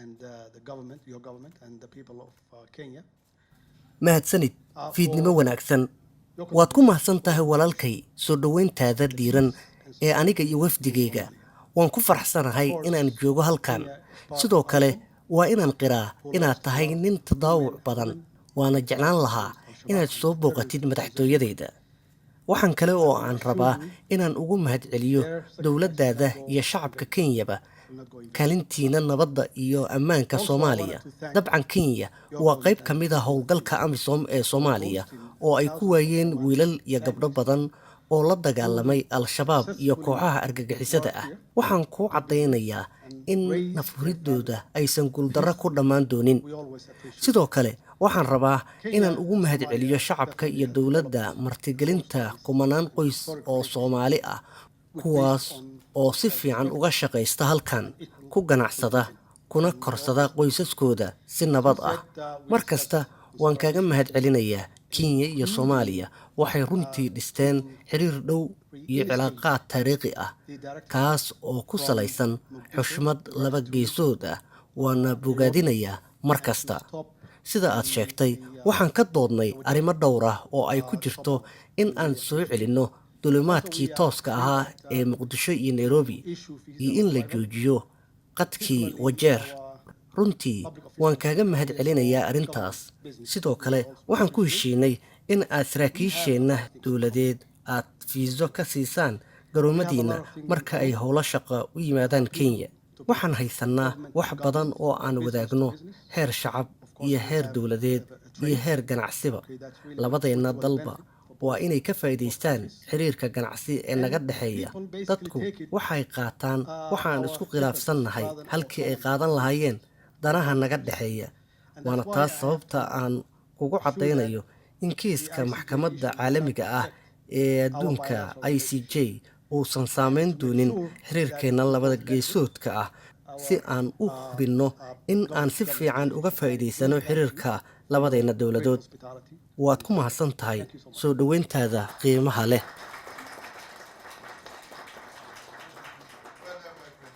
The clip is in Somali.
And the government, your government, and the people of Kenya. Mahadsanid. Fiidnimo wanaagsan. Waad ku mahadsan tahay, walaalkay, soo dhoweyntaada diiran ee aniga iyo wafdigayga. Waan ku faraxsanahay inaan joogo halkan. Sidoo kale waa inaan qiraa inaad tahay nin tadaawuc badan, waana jeclaan lahaa inaad soo booqatid madaxtooyadayda. Waxaan kale oo aan rabaa inaan ugu mahadceliyo dowladdaada iyo shacabka Kenyaba kaalintiina nabadda iyo ammaanka Soomaaliya. Dabcan, Kenya waa qayb ka mid ah howlgalka AMISOM ee Soomaaliya oo ay ku waayeen wiilal iyo gabdho badan oo la dagaalamay Al-Shabaab iyo kooxaha argagixisada ah. Waxaan kuu caddaynayaa in nafhuridooda aysan guuldarro ku dhammaan doonin. Sidoo kale waxaan rabaa inaan ugu mahadceliyo shacabka iyo dowladda martigelinta kumanaan qoys oo Soomaali ah, kuwaas oo si fiican uga shaqaysta halkan, ku ganacsada, kuna korsada qoysaskooda si nabad ah. Mar kasta waan kaaga mahadcelinayaa. Kenya iyo Soomaaliya waxay runtii dhisteen xiriir dhow iyo cilaaqaad taariikhi ah, kaas oo ku salaysan xushmad laba geesood ah, waana bogaadinayaa mar kasta. Sida aad sheegtay, waxaan ka doodnay arrimo dhowr ah oo ay ku jirto in aan soo celinno duulimaadkii tooska ahaa ee Muqdisho iyo Nairobi iyo in la joojiyo qadkii Wajeer. Runtii waan kaaga mahad celinayaa arrintaas. Sidoo kale waxaan ku heshiinay in aad saraakiisheenna dowladeed aad fiiso ka siisaan garoomadiinna marka ay howlo shaqo u yimaadaan Kenya. Waxaan haysannaa wax badan oo aan wadaagno, heer shacab iyo heer dowladeed iyo heer ganacsiba. Labadeenna dalba waa inay ka faa'iidaystaan xiriirka ganacsi ee naga dhexeeya. Dadku waxay qaataan waxaan isku khilaafsannahay halkii ay qaadan lahaayeen danaha naga dhexeeya. Waana taas sababta aan kugu caddaynayo in kiiska Maxkamadda Caalamiga ah ee Adduunka, ICJ, uusan saameyn doonin xiriirkeenna labada geesoodka ah, si aan u hubinno in aan si fiican uga faa'iidaysano xiriirka labadeenna dowladood. Waad ku mahadsan tahay soo dhoweyntaada qiimaha leh.